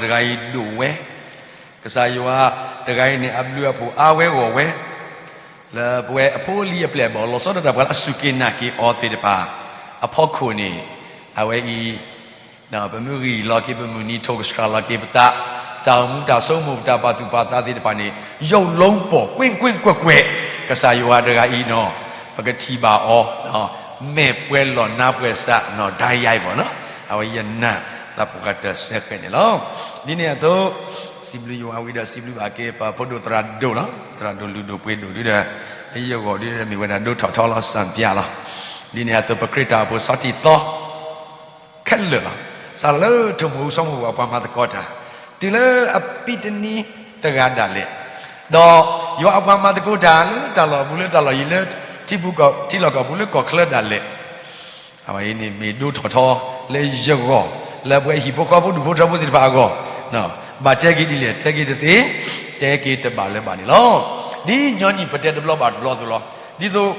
တဂၤအံၤဒိၣ်ဝဲ, ကစၢ်ယွၤတဂၤအံၤန့ၣ် အဘျုးအဖှိၣ်အါဝဲဂီၢ်ဝဲ, လၢပဝဲအဖိအလံၤအပျဲၢ်အဘီၣ် လီၤဆီဒၣ်တၢ်ပှၤလၢအစူၢ်က့ၤနာ်က့ၤအီၤသ့ၣ်တဖၣ် အဖီခိၣ်န့ၣ်, အဝဲအံၤ ပမ့ၢ်ဂံၢ်လီၤက့ၤ ပမုၢ်နံၤထိၣ်ကဆှၣ်လီၤက့ၤပသး, ပတၢ်အိၣ်မူတၢ်ဆိကမိၣ် ပတၢ်ပာ်သူၣ်ပာ်သးသ့ၣ်တဖၣ်န့ၣ် ယိာ်လူၤပိာ် ကွ့ၢ်ကွ့ၢ်ကွဲးကွဲး, ကစၢ်ယွၤတဂၤအံၤနီၤ, ပကထံၣ်ဘၣ်အီၤ, မဲာ်ပှဲၤလီၢ်နါပှဲၤစးနီၤ ဒၣ်ယါအံၤဘၣ်နီၤ, အဝဲယနာ်သးပှၢ်တၢၢ်စဲဃဲးန့ၣ်လီၤ. ဒ်န့ၣ်အသိး, စံးဘျုးယွၤဝံၤဒီး စံးဘျုးဘၣ်က့ၤပဖိဒိၣ်သရၣ်ဒိၣ်လီၤ. သရၣ်ဒိၣ်လုၢ်ဒိၣ်ပှ့ၤဒိၣ်ဒုဒီး, လၢယဂီၢ်ဒုဒီး မ့ၢ်ဝဲဒၣ်ဒိထီၣ်ထီလီၤ စၣ်ပၠၣ်လီၤ. ဒ်န့ၣ်အသိး ပခရံာ်တၢ်အိၣ်ဖှိၣ်ဆီထံၣ်သီ ခဲလၢာ်လီၤ. စးလၢထိၣ်မူၤအူ ဆီမိၢ်ပှၢ် အပှၤမၤသကိးတၢ်, တုၤလၢအပံတနံၤတဂၤဒၣ်လဲာ်, ဒီးယွၤအပှၤမၤသကိးတၢ်လၢတၢ်လီၢ်အပူၤ လၢတၢ်လီၢ်ယံၤ လၢထံပူၤကီၢ် ထံလီၢ်ကီၢ်ပူၤ လၢကီၢ်ချၢဒၣ်လဲာ်, အဝဲအံၤန့ၣ်မ့ၢ်ဒိထီၣ်ထီလၢယဂီၢ်, လၢပဝဲဟံၣ်ဖိဃီဖိဒူၣ်ဖိထၢဖိသ့ၣ်တဖၣ်အဂီၢ်, ဘၣ်တဲက့ၤဒ်လဲၣ် တဲက့ၤတသ့, တဲက့ၤတဘၣ်လၢၤဘၣ်န့ၣ်လီၤ. ဒ်ညီနုၢ်ပတဲတဘျီဘၣ်တဘျီအသိးလီၤ. ဒ်သိး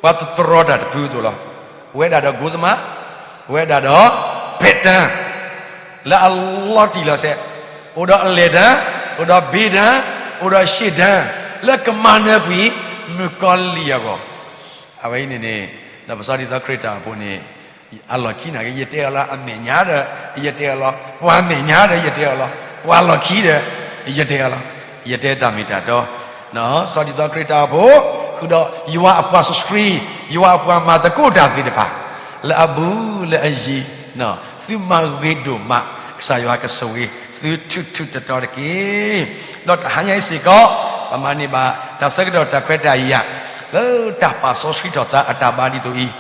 ပှၤတတြီတၢ်တဖုအသိးလီၤ. ပဝဲဒၣ်ဒီးကိးသမး, ပဝဲဒၣ်ဒီး ပဲာ်တၢ် လၢအလီၤတံၢ်လီၤဆဲး, အိၣ်ဒီးအလဲၤတၢ်, အိၣ်ဒီးဘ့တၢ်, အိၣ်ဒီးရှ့ၣ်တၢ်, လၢကမၤနၢၤကွံာ် မုၣ်ကီၤလံၢ်အဂီၢ်, အဝဲအံၤန့ၣ်န့ၣ်, ဒီးပစီဒံးသီခရံာ်တၢ်အိၣ်ဖှိၣ်န့ၣ်, အလီၢ်ခံနာ်က့ ယတဲအီၤလၢအမဲာ်ညါဒီး ယတဲအီၤလီၤ, ပှၤမဲာ်ညါဒီး ယတဲအီၤလီၤ, ပှၤလီၢ်ခံဒီး ယတဲအီၤလီၤ, ယတဲတၢ်မ့ၢ်တၢ်တီ, စီဒံးသီခရံာ်တၢ်အိၣ်ဖှိၣ်, ဃုာ်ဒီးယွၤအပှၤစီဆှံ, ယွၤအပှၤမၤသကိးတၢ်သ့ၣ်တဖၣ်, လၢအဘူးလၢအယံၤ, သုမၤဂ့ၤဒိၣ်မး, ကစၢ်ယွၤကဆိၣ်ဂ့ၤသုထူးထူးတီၤတီၤတက့ၢ်. ဒီးတဟါညါအံၤစ့ၢ်ကီး, ပမၤန့ၢ်ဘၣ်တၢ်ဆၢကတီၢ်တၢ်ခွဲးတၢ်ယာ်, လၢတၢ်ပာ်စီဆှံထီၣ်သးအတၢ်ဘါဒ်သိးအံၤ, ဒီး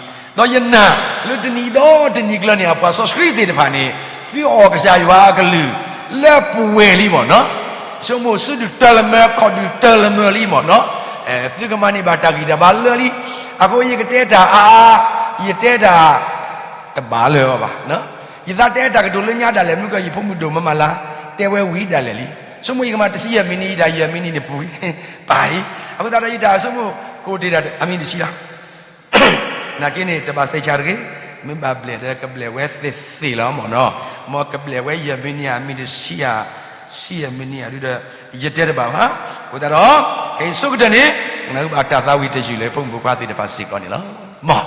ယနာ်လၢတနံၤဒီးတနံၤကျၢၤန့ၣ် အပှၤစီဆှံသ့ၣ်တဖၣ်န့ၣ်, သုအီၣ်ကစၢ်ယွၤအကလုၢ်လၢပှဲၤလံမ့ၢ်နီၤ, ဆိကမိၣ်စုဒုၣ်တၢ်လၢမၢ ခီၣ်ဒုၣ်တၢ်လၢမၢလံမ့ၢ်နီၤ, သုကမၤန့ၢ်ဘၣ်တၢ်ဂံၢ်တၢ်ဘါလၢလံ, အဃိယကတဲတၢ်အါအါ, ယတဲတၢ်တဘၣ်လၢၤအီၤဘၣ်. ယသးတဲတၢ်ကတိၤလၢညါဒၣ်လဲာ် မုၢ်ကီၢ်ယံၤဖိမုၣ်ဒိၣ်မးမးလၢ်, တဲဝဲဝံၤဒၣ်လဲာ်လံ. ဆိကမိၣ်ယကမၤတဆံယဲၢ်မံးနံး ယတၢ်ယဲၢ်မံးနံးန့ၣ်ပူၤ, ပၢ်အံၤ, အဃိသတးဒီးယတၢ်ဆိကမိၣ် ကအိၣ်တ့ၢ်ဒၣ်အမံးတဆံလီၤ. နာ်က့န့ၣ် တဘၣ်စဲးဆါတဂ့ၤ, မ့ၢ်ဘၣ်ဘျဲၣ်ဒီးကဘျဲၣ်ဝဲသ့ၣ်သ့ၣ်လီၤမ့ၢ်နီၤ, မ်ကဘျဲၣ်ဝဲယဲၢ်မံးနံး အမံးတဆံဧါ, ဆံယဲၢ်မံးနံးဧါဒုဒီး ယတဲတဘၣ်ဘၣ်. အဃိသတးဒီး ခဲအံၤဆိကတၢၢ်န့ၣ် နၢ်ဟူဘၣ်တၢ်သးဝံၣ်တယုၢ်လၢဖိမုၣ်ဖိခွါသ့ၣ်တဖၣ်စ့ၢ်ကီးန့ၣ်လီၤ. မ်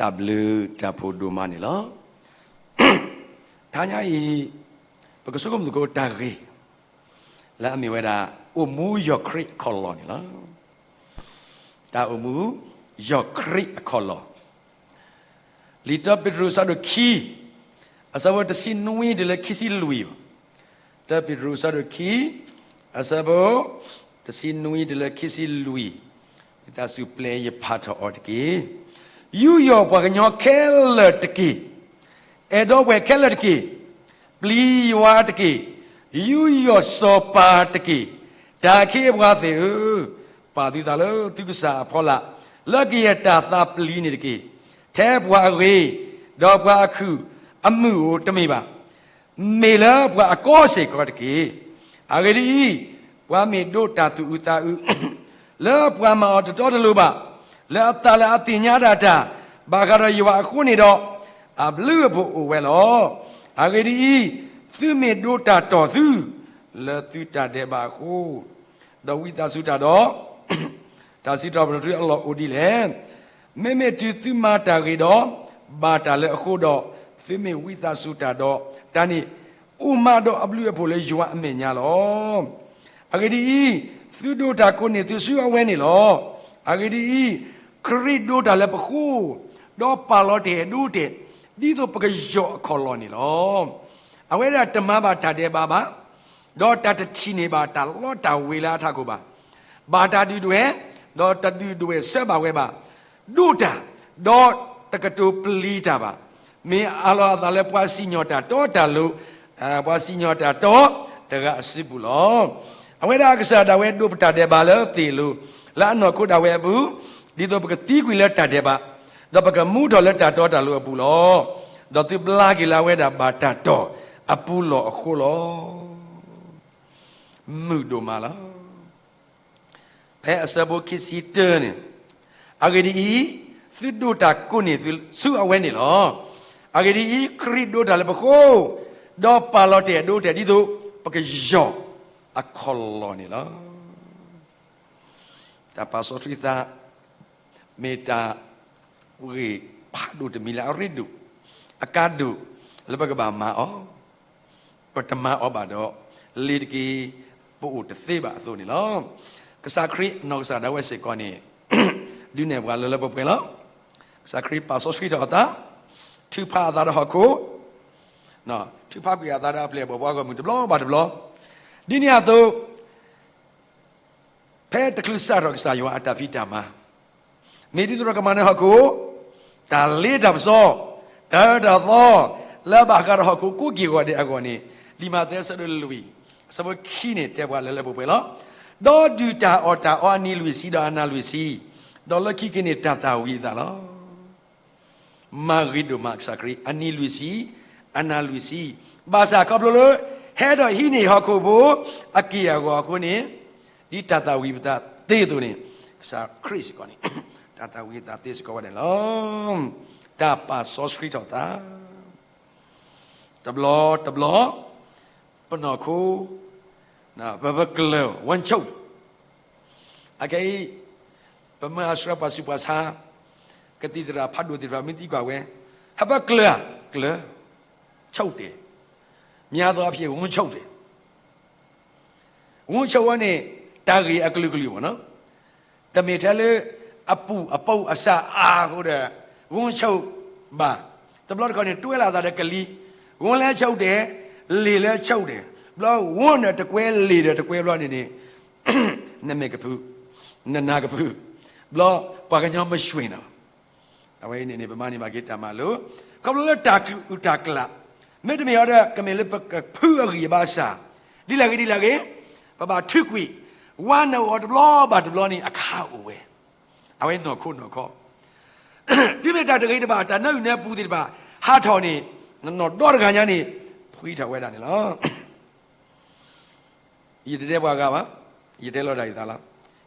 အဘျုးတၢ်ဖှိၣ်ဒိၣ်မးန့ၣ်လီၤ. တဟါညါအံၤ ပကဆိကမိၣ်သကိးတၢ်ဂ့ၢ် လၢအမ့ၢ်ဝဲဒၣ် အိၣ်မူယီၢ်ခရံာ်အခီၣ်လီၢ်န့ၣ်လီၤ. တၢ်အိၣ်မူယီၢ်ခရံာ်အခီၣ်လီၢ် လံာ်တၢပ့းတရူးအဆၢဒိၣ်ခံ အဆၢဖိတဆံနွံတုၤလၢခံဆံလွံၢ်, တၢပ့းတရူးအဆၢဒိၣ်ခံ အဆၢဖိတဆံနွံတုၤလၢခံဆံလွံၢ်, ဝံသးစူၤပျဲယဖးထီၣ်အီၤတက့ၢ်. ယူးယီၣ်ပှၤကညီခဲလၢာ်တက့ၢ်. အဲၣ်ဒိးပှၤခဲလၢာ်တက့ၢ်. ပျံၤယွၤတက့ၢ်. ယူးယီၣ်စီၤပၤတက့ၢ်. တၢ်အခ့အပှၤသ့ၣ်ဧၢ, ပာ်သုသးလၢသုကစၢ်အဖီလာ်, လၢကယဲၢ်တၢ်သးပျံၤန့ၣ်တက့ၢ်. ထဲပှၤအဂ့ၤ, ဒီးပှၤအခုၣ်အမုာ်ဧိၤတမ့ၢ်ဘၣ်. မ့ၢ်လၢပှၤအကီစ့ၢ်ကီးတက့ၢ်. အဂ့ၢ်ဒ်အံၤ, ပှၤမ့ၢ်ဒိးတၢ်သူၣ်အုးသးအုး လၢပှၤမၤအီၤတတီတလိၤဘၣ်, လၢအသးလၢအသ့ၣ်ညါဒၣ်တၢ်, ဘၣ်ဃးဒီးယွၤအဃိန့ၣ်ဒီး, အဘျုးအဖှိၣ်အိၣ်ဝဲလီၤ. အဂ့ၢ်ဒ်အံၤ, သုမ့ၢ်ဒိးတၢ်တီၢ်သု လၢသုတၢ်ဒဲးဘးအဃိ, ဒီးဝံသးစူၤတၢ်ဒီး တၢ်စံးထီၣ်ပတြၢၤသုအလီၢ်အိၣ်ဒ်လဲၣ်. မ့မ့ၢ်တုၤသုမၤတၢ်ဂ့ၤဒီး ဘၣ်တၢ်လၢအဃိဒီး, သုမ့ၢ်ဝံသးစူၤတၢ်ဒီး, တၢ်န့ၣ်အိၣ်မးဒီးအဘျုးအဖှိၣ်လၢယွၤအမဲာ်ညါလီၤ. အဂ့ၢ်ဒ်အံၤ, သုဒိးတၢ်ကိးန့ၢ်သုဆူအဝဲန့ၣ်လီၤ. အဂ့ၢ်ဒ်အံၤ, ခရံာ်ဒိးတၢ်လၢပဃိ, ဒီးပာ်လီၤတၢ်အဲၣ်ဒိးတၢ်, ဒ်သိးပကယီၢ်အခီၣ်လီၢ်န့ၣ်လီၤ. အဝဲဒၣ်တမၤဘၣ်တၢ်ဒဲးဘးဘၣ်, ဒီးတၢ်တထံၣ်န့ၢ်ဘၣ်တၢ်လီတၢ်ဝ့ၤလၢအထးခိၣ်ဘၣ်. ဘၣ်တၢ်ဒုၣ်ဒွဲၣ်, ဒီးတဒုၣ်ဒွဲၣ်ဆၢဘၣ်ဝဲဘၣ်. ဒိးတၢ်, ဒီးတကတိၤပျံၤတၢ်ဘၣ်. မ့ၢ်အးလီၤအသးလၢပှၤစံၣ်ညီၣ်တၢ်တီတၢ်လိၤ, ပှၤစံၣ်ညီၣ်တၢ်တီတဂၤအစုပူၤလီၤ. အဝဲဒၣ်အကစၢ်ဒၣ်ဝဲဒိးပတၢ်ဒဲးဘးလၢသ့ၣ်လိၤ, လၢအနီၢ်ခိဒၣ်ဝဲအပူၤ, ဒ်သိးပကသံကွံာ်လၢတၢ်ဒဲးဘး, ဒီးပကမူထီၣ်လၢတၢ်တီတၢ်လိၤအပူၤလီၤ. ဒီးသုဘျါက့ၤလၢအဝဲဒၣ်ဘၣ်တၢ်တီၢ်အပူၤလီၢ်အဃိလီၤ. မုာ်ဒိၣ်မးလီၤ. ဖဲအဆၢဖိခံဆံတၢန့ၣ်, အဂ့ၢ်ဒ်အံၤ, သုဒိးတၢ်ကိးန့ၢ်သုဆူအဝဲန့ၣ်လီၤ. အဂ့ၢ်ဒ်အံၤ, ခရံာ်ဒိးတၢ်လၢပဃိ, ဒီးပာ်လီၤတၢ်အဲၣ်ဒိးတၢ်ဒ်သိး ပကယီၢ်အခီၣ်လီၢ်န့ၣ်လီၤ. တၢ်ပာ်စီဆှံသး မ့ၢ်တၢ်ဂ့ၢ်ဖးဒိၣ်တမံၤလၢအရ့ဒိၣ်, အကါဒိၣ်လၢပကဘၣ်မၤအီၤ, ပတမၤအီၤဘၣ်ဒီး လ့ၤတက့ၤ ပအိၣ်တသ့ဘၣ်အသိးန့ၣ်လီၤ. ကစၢ်ခရံာ်အနီၢ်ကစၢ်ဒၣ်ဝဲစ့ၢ်ကီးန့ၣ် ဒုးနဲၣ်ပှၤလၢလၢပှဲၤပှဲၤလီၤ. ကစၢ်ခရံာ်ပာ်စီဆှံထီၣ်အသး, ထုးဖးအသးဒီးဟီၣ်ခိၣ်, ထုးဖးကွံာ်အသးဒီးအပျဲၢ်အဘီၣ်ပှၤဂီၢ်မုၢ်တဘျီဘၣ်တဘျီ, ဒ်န့ၣ်အသိး ဖဲတချုးစးထီၣ်ကစၢ်ယွၤအတၢ်ဖံးတၢ်မၤ, မ့ၢ်ဒ်သိးဒီးကမၤနၢၤဟီၣ်ခိၣ်, တၢ်လ့တၢ်ပစီ, တၢ်အၢတၢ်သီ, လၢအဘၣ်ဃးဒီးဟီၣ်ခိၣ်ကိးက့ၢ်ဂီၤဒဲးအဂီၢ်န့ၣ်, လံာ်မးသဲအဆၢဒိၣ်လွံၢ်, အဆၢဖိခံန့ၣ် တဲပှၤလၢလၢပှဲၤပှဲၤလီၤ. ဒီးဒုၣ်တၢ်အီၣ်တၢ်အီအနံၤလွံၢ်ဆံဒီးအနၤလွံၢ်ဆံ, ဒီးလၢခံက့ၤန့ၣ် တၢ်သၣ်ဝံၤအသးလီၤ. မၤဂ့ၤဒိၣ်မးကစၢ်ခရံာ် အနံၤလွံၢ်ဆံ, အနၤလွံၢ်ဆံ, ဘၣ်ဆၣ်ခီဖျိလၢ ဟဲဒီးဟံးန့ၢ်ဟီၣ်ခိၣ်ဖိ အက့ၢ်အဂီၤအဃိန့ၣ်, ဒ်တၢ်သၣ်ဝံၤပသးသ့အသိးန့ၣ်, ကစၢ်ခရံာ်စ့ၢ်ကီးန့ၣ် တၢ်သၣ်ဝံၤအသးသ့စ့ၢ်ကီးဝဲန့ၣ်လီၤ. တၢ်ပာ်စီဆှံထီၣ်သး တဘျီတဘျီ ပနီၢ်ခိ ပပကျၢၤ ဝန်းချုပ် အခဲအံၤ ပမ့ၢ်အဆှၢပှၤဆူးပှၤဆါ ကသံၣ်သရၣ်ဖးဒိၣ်သ့ၣ်တဖၣ်မ့ၢ်သံကွၢ်ဝဲ, ဟဲပကျၢၤဧါ, ကျၢၤ, ချုပ်တယ်, များသောအားဖြင့် ဝန်းချုပ်တယ်. ဝန်းချုပ်ဝဲန့ၣ် တၢ်ဂ့ၢ်အကလုာ်ကလုာ်မ့ၢ်နီၤ, တမ့ၢ်ထဲလၢ အပူၤအပူၤအစှၤအါအဃိဒီး ဝန်းချုပ် ဘၣ်. တဘျီတခီၣ်န့ၣ် တွဲလီၤအသးဒီးကလံၤ, ဝန်းလည်းချုပ်တယ်, လ့ၤလည်းချုပ်တယ်, ဘျီ ဝန်း ဒီးတကွဲ လ့ၤ ဒီးတကွဲဘျီန့ၣ်န့ၣ် နမဲာ်ကဖု, နနၢ်ကဖု, ဘျီ ပှၤကညီမရွှင်တော့ အဝဲအံၤန့ၣ်န့ၣ် ပမၤန့ၢ်ဘၣ်က့ၤတၢ်မၤလိာ်, ခီဖျိလၢတၢ်ကလုၢ်အုၣ်တၢ်ကျၢၤ, မ့တမ့ၢ်အီၤဒီး ကမ့ၢ်လၢပကဖုအဂံၢ်အဘါစှၤ, ဒ်လဲၣ်ဂ့ၤဒ်လဲၣ်ဂ့ၤ, ပဘၣ်ထုးကွံာ်, ဝါနုာ်အီၤတဘျီဘၣ်တဘျီန့ၣ် အခါအိၣ်ဝဲ, အဝဲနီၢ်ခိနီၢ်ခီ, တုၤမ့ၢ်တၢ်တဂ့ၤတဘၣ် တၢ်နၢအုၣ်နၢပူၤသ့ၣ်တဖၣ် ဟးထီၣ်န့ၣ်, နနီၢ်ဒီတဂၤညါန့ၣ် ဖှံထီၣ်ဝဲဒၣ်န့ၣ်လီၤ. ယတတဲပှၤဂၤဘၣ်, ယတဲလီၤဒၣ်ယသးလီၤ.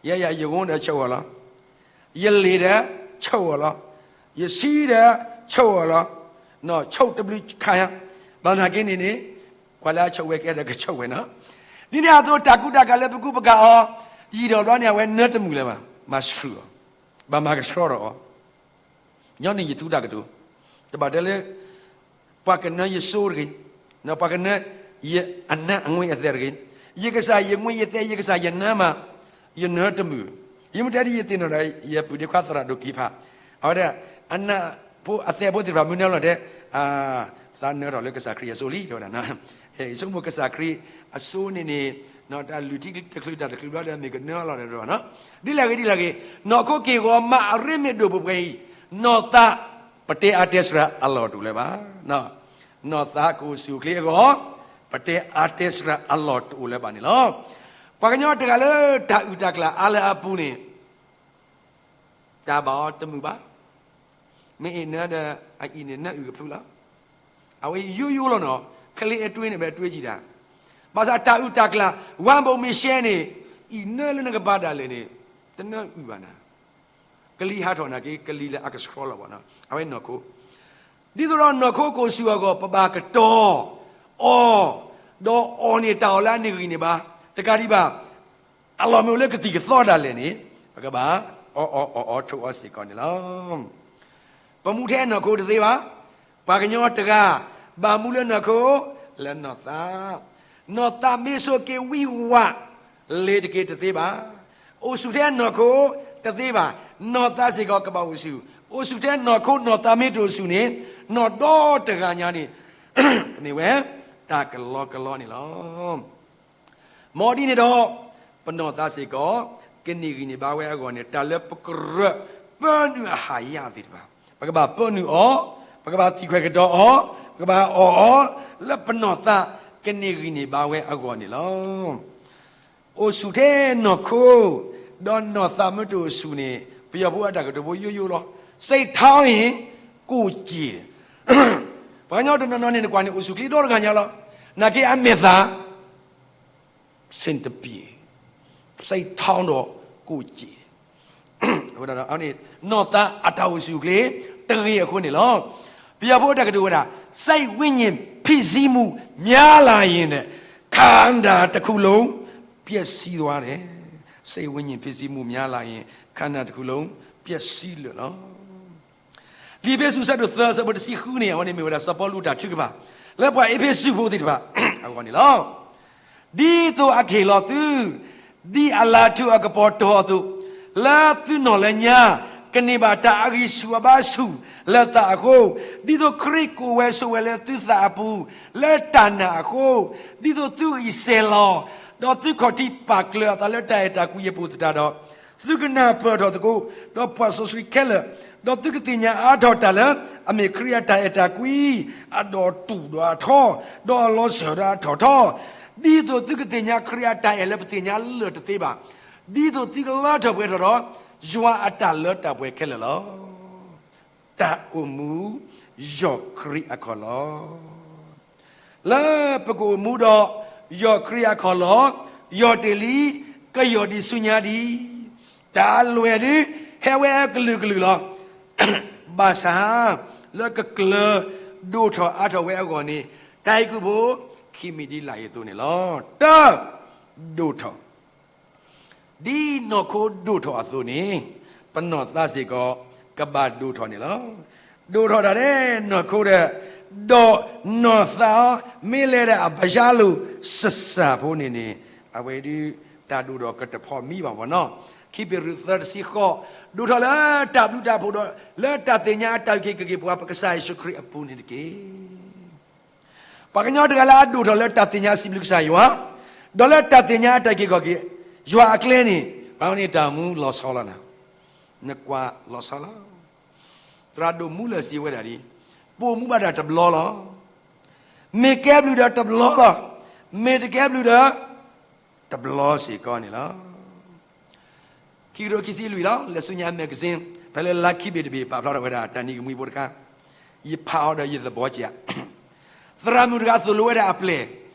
ယဲယၤ ယဝန်းဒီး ချုပ် အီၤလီၤ, ယလ့ၤဒီး ချုပ် အီၤလီၤ, ယဆံဒီး ချုပ် အီၤလီၤ, နီၢ် ချုပ် တဘျုးခါညါ, ဘၣ်နာ်က့န့ၣ်န့ၣ် ကွၢ်လၢအ ချုပ် ဝဲကဲဒီး က ချုပ် ဝဲနီၤ, ဒ်န့ၣ်အသိး တၢ်ကူတၢ်ကၤလၢပကူပကၤအီၤ, ယံာ်ထီၣ်ဘျီန့ၣ် အဝဲနၢတမုာ်လၢၤဘၣ်, မၤဆှုၣ်အီၤ, ဘၣ်မၤကဆှီထီၣ်အီၤ ညီနုၢ်ယထူတၢ်ကတိၤ, တဘၣ်တဲလၢ ပှၤကနၢယစိတဂ့ၤ, ပှၤကနၢယအနၢအငွေ့အသဲတဂ့ၤ, ယကစၢ်ယငွေ့ယသဲ ယကစၢ်ယနၢမး, ယနၢတမုာ်, ယမ့ၢ်တဲဒ်ယသ့ၣ်နီၣ်ဒီး ယပုၢ်ဒ့ခွါသရၣ်ဒိၣ်က့ၤဖး, အဝဲဒၣ် အနၢဖိအသဲဖိသ့ၣ်တဖၣ်မုၢ်နၢလီၤတဲ, သးနၢထီၣ်လၢကစၢ်ခရံာ်အစိလံတဲဝဲဒၣ်, ယဆိကမိၣ်ကစၢ်ခရံာ်အစိန့ၣ်န့ၣ်, တၢ်လုၢ်ထံတချုးတၢ်တချုးဘျီဒီးမ့ၢ်ကနၢလီၤဒီး, ဒ်လဲၣ်ဂ့ၤဒ်လဲၣ်ဂ့ၤ, နီၢ်ခိက့ၢ်ဂီၤမးအရ့မ့ၢ်ဒိၣ်ပှဲၤပှဲၤအံၤ, နီၢ်သး ပတဲအါတဲစှၤအလီၢ်တအိၣ်လၢၤဘၣ်. နီၢ်သးကအိၣ်ဆူၣ်အိၣ်ချ့အဂီၢ်, ပတဲအါတဲစှၤအလီၢ်တအိၣ်လၢၤဘၣ်န့ၣ်လီၤ. ပှၤကညီတဂၤလၢတၢ်အုၣ်တၢ်ကျၢ်အါလၢအပူၤန့ၣ် တၢ်ဘၣ်အီၤတမုာ်ဘၣ်. မ့ၢ်အ့ၣ်နၢဒီးအအံၤန့ၣ်နၢအုၣ်ကဖုလီၤ. အဝဲယိယိလီၤနီၤ, ခလ့အတွ့န့ၣ်ဘဲတွ့ကံၤတၢ်, ဘၣ်ဆၣ်တၢ်အုၣ်တၢ်ကျၢ် ဝါဘိးမ့ၤရှဲန့ၣ်, အံၤနၢလၢနကဘၣ်ဒၣ်လဲာ်န့ၣ်, တနၢအုၣ်ဘၣ်နၤ. ကလံၤဟးထီၣ်နာ်က့ ကလံၤလၢအကဆှီလီၤဘၣ်နီၤ, အဝဲနီၢ်ခိ ဒ်သိးဒီးနီၢ်ခိကအိၣ်ဆူၣ်အဂီၢ် ပဘၣ်ကတီၤအီၤ, ဒီးအီၣ်န့ၢ်တၢ်အီၣ်လၢအန့ၢ်ဂံၢ်န့ၢ်ဘါ, တကးဒံးဘၣ်, အလီၢ်မ့ၢ်အိၣ်လၢကသံၣ်ကသီဒၣ်လဲာ်န့ၣ်, ပကဘၣ်အီၣ်အီၣ်အီၣ်အီထိးအီၤစ့ၢ်ကီးန့ၣ်လီၤ. ပမူထဲနီၢ်ခိတသ့ဘၣ်. ပှၤကညီတဂၤ ဘၣ်မူလၢနီၢ်ခိ, လၢနီၢ်သး, နီၢ်သးမ့ၢ်ဆိးက့ၤဝံၣ်ဝး လ့ၤတက့ၤတသ့ဘၣ်. အိၣ်ဆူၣ်ထဲနီၢ်ခိတသ့ဘၣ်. နီၢ်သးစ့ၢ်ကီးကဘၣ်အိၣ်ဆူၣ်, အိၣ်ဆူၣ်ထဲနီၢ်ခိနီၢ်သးမ့ၢ်တအိၣ်ဆူၣ်န့ၣ်, နီၢ်ဒီတဂၤညါန့ၣ် မ့ၢ်ဝဲတၢ်ကလီကလီန့ၣ်လီၤ. မ်ဒ်န့ၣ်ဒီး ပနီၢ်သးစ့ၢ်ကီး ကန့ၢ်ဂံၢ်န့ၢ်ဘါဝဲအဂီၢ်န့ၣ် တၢ်လၢပကရၢပၢနုာ်အဟၣ်ယၣ်သ့ၣ်တဖၣ်, ပကဘၣ်ပၢနုာ်အီၤ, ပကဘၣ်သံၣ်ခွဲးကဒီးအီၤ, ပကဘၣ်အီၣ်အီၤ, လၢပနီၢ်သးကန့ၢ်ဂံၢ်န့ၢ်ဘါဝဲအဂီၢ်န့ၣ်လီၤ. အိၣ်ဆူၣ်ထဲနီၢ်ခိ, ဒီးနီၢ်သးမ့ၢ်တအိၣ်ဆူၣ်န့ၣ် ပယီၤဖိအတၢ်ကတိၤဖိယိယိလီၤ. စိတ်ထောင်းရင် ကိုယ်ကြေတယ်. ပှၤကညီတနီၤနီၤန့ၣ် နကွၢ်န့ၣ် အိၣ်ဆူၣ်ချ့ဒီတဂၤညါလီၤ. နာ်က့အမဲာ်သၣ် ဆင်တပြေ, စိတ်ထောင်းတော့ကိုယ်ကြေ, နီၢ်သးအတၢ်အိၣ်ဆူၣ်အိၣ်ချ့တဂ့ၤအဃိန့ၣ်လီၤ. ပယီၤဖိတၢ်ကတိၤဝဲဒၣ် စိတ်ဝိညာဉ်ဖိစီးမှုများလာရင် ခန္ဓာတစ်ခုလုံး ပျက်စီးသွားတယ်. စိတ်ဝိညာဉ်ဖိစီးမှုများလာရင် ခန္ဓာတစ်ခုလုံး ပျက်စီးလၢာ်လီၤ. လံာ်အ့းဖ့းစူး အဆၢဒိၣ်သၢ အဆၢဖိတဆံဃုန့ၣ် အဝဲန့ၣ်မ့ၢ်ဝဲဒၣ်စီၤပီလူးတၢ်ထုကဖၣ် လၢပှၤအ့းဖ့းစူးဖိသ့ၣ်တဖၣ်အဂီၢ်န့ၣ်လီၤ. ဒ်သိးအကဟ့ၣ်လီၤသု ဒ်အလၤထူအကပီၤတီၤအသိး, လၢသုနီၢ်လၢညါ ကန့ၢ်ဘၣ်တၢ်အဂံၢ်ဆူၣ်အဘါဆူၣ်လၢသးအဃိ, ဒ်သိးခရံာ်ကိးဝဲဆိးဝဲလၢသုသးအပူၤ လၢတၢ်နာ်အဃိ, ဒ်သိးသုဂံၢ်စဲၤလီၤ, ဒီးသုခီၣ်ထံးပာ်ကျၢၤအသးလၢတၢ်အဲၣ်တၢ်ကွံအပူၤသတးဒီး, သုကနၢ်ပၢၢ်ထီၣ်သကိး ဒီးပှၤစီဆှံခဲလၢာ်, ဒီးသုကသ့ၣ်ညါအါထီၣ်တၢ်လၢ အမ့ၢ်ခရံာ်အတၢ်အဲၣ်တၢ်ကွံ, အဒီးတူၢ်ဒီးအထီ, ဒီးအလီၤစၢၤဒီးအထီၣ်ထီ, ဒ်သိးသုကသ့ၣ်ညါခရံာ်အတၢ်အဲၣ်လၢပသ့ၣ်ညါလၢာ်တသ့ဘၣ်, ဒ်သိးသုကလၢထီၣ်ပှဲၤထီၣ်ဒီး ယွၤအတၢ်လၢတၢ်ပှဲၤခဲလၢာ်လီၤ. တၢ်အိၣ်မူ ယီၢ်ခရံာ်အခီၣ်လီၢ်. လၢပကအိၣ်မူဒီး ယီၢ်ခရံာ်အခီၣ်လီၢ်, ယီၢ်တ့ၢ်လံ, ကယီၢ်ဒံးဆူညါဒံး, တၢ်အလွဲၢ်ဒုး ဟဲဝဲကလုာ်ကလုာ်လီၤ. ဘၣ်ဆၣ် လၢကကျၢၤဒိၣ်ထီၣ်အါထီၣ်ဝဲအဂီၢ်န့ၣ်, တၢ်အဲၤကူပတူး ခံမံၤဒ်လၢအံၤအသိးန့ၣ်လီၤ. တၢ် ဒိၣ်ထီၣ် ဒ်နီၢ်ခိဒိၣ်ထီၣ်အသိးန့ၣ်, ပနီၢ်သးစ့ၢ်ကီး ကဘၣ်ဒိၣ်ထီၣ်န့ၣ်လီၤ. ဒိၣ်ထီၣ်တၢ်လၢနီၢ်ခိဒီး, ဒီးနီၢ်သးအီၤ မ့ၢ်လဲၤဒၣ်အဘၢၣ်စၢ်လိာ်စၢ်စၢ်ဖိန့ၣ်န့ၣ်, အဝဲဒုးတၢ်ဒိၣ်ထီၣ်ကတဖီၣ်မံဘၣ်မနီၤ. ခံပ့းတရူးသၢတဆံဃိး, ဒိၣ်ထီၣ်လၢတၢ်ဘျုးတၢ်ဖှိၣ်ဒီး လၢတၢ်သ့ၣ်ညါအတၢ်အုၣ်က့ၤခီၣ်က့ၤပှၤ ပကစၢ်ယ့ၣ်ၡူးခရံာ်အပူၤန့ၣ်တက့ၢ်. ပှၤကညီတဂၤလၢအဒိၣ်ထီၣ်လၢတၢ်သ့ၣ်ညါစံးဘျုးကစၢ်ယွၤ, ဒီးလၢတၢ်သ့ၣ်ညါအတၢ်အုၣ်က့ၤခီၣ်က့ၤ ယွၤအကျဲန့ၣ်, ပှၤန့ၣ်တၢ်မူလီၤဆီလီၤနၤ, နကွၢ်လီၤဆီလီၤ. သရၣ်ဒိၣ်မူလၢၢ်စံးဝဲဒၣ်ဒ်, ပအိၣ်မူဘၣ်တၢ်တဘျီလီၤ. မ့ၢ်ကဲဘျုးဒီးတဘျီလီၤ, မ့ၢ်တကဲဘျုးဒီး တဘျီစ့ၢ်ကီးန့ၣ်လီၤ. ခံကထိခံဆံလွံၢ်လီၤ, လၢဆူညါ magazine ဖဲလၢလါခံဘ့ၣ်တဘ့ၣ် ပာ်ဖျါထီၣ်ဝဲဒၣ်တၢ်နံၤကမှံဖိတခါ, ယဖးအီၤဒီးယသဘီက့ၤဧါ. သရၣ်မုၣ်တဂၤသိၣ်လိဝဲဒၣ်အပျဲၢ်,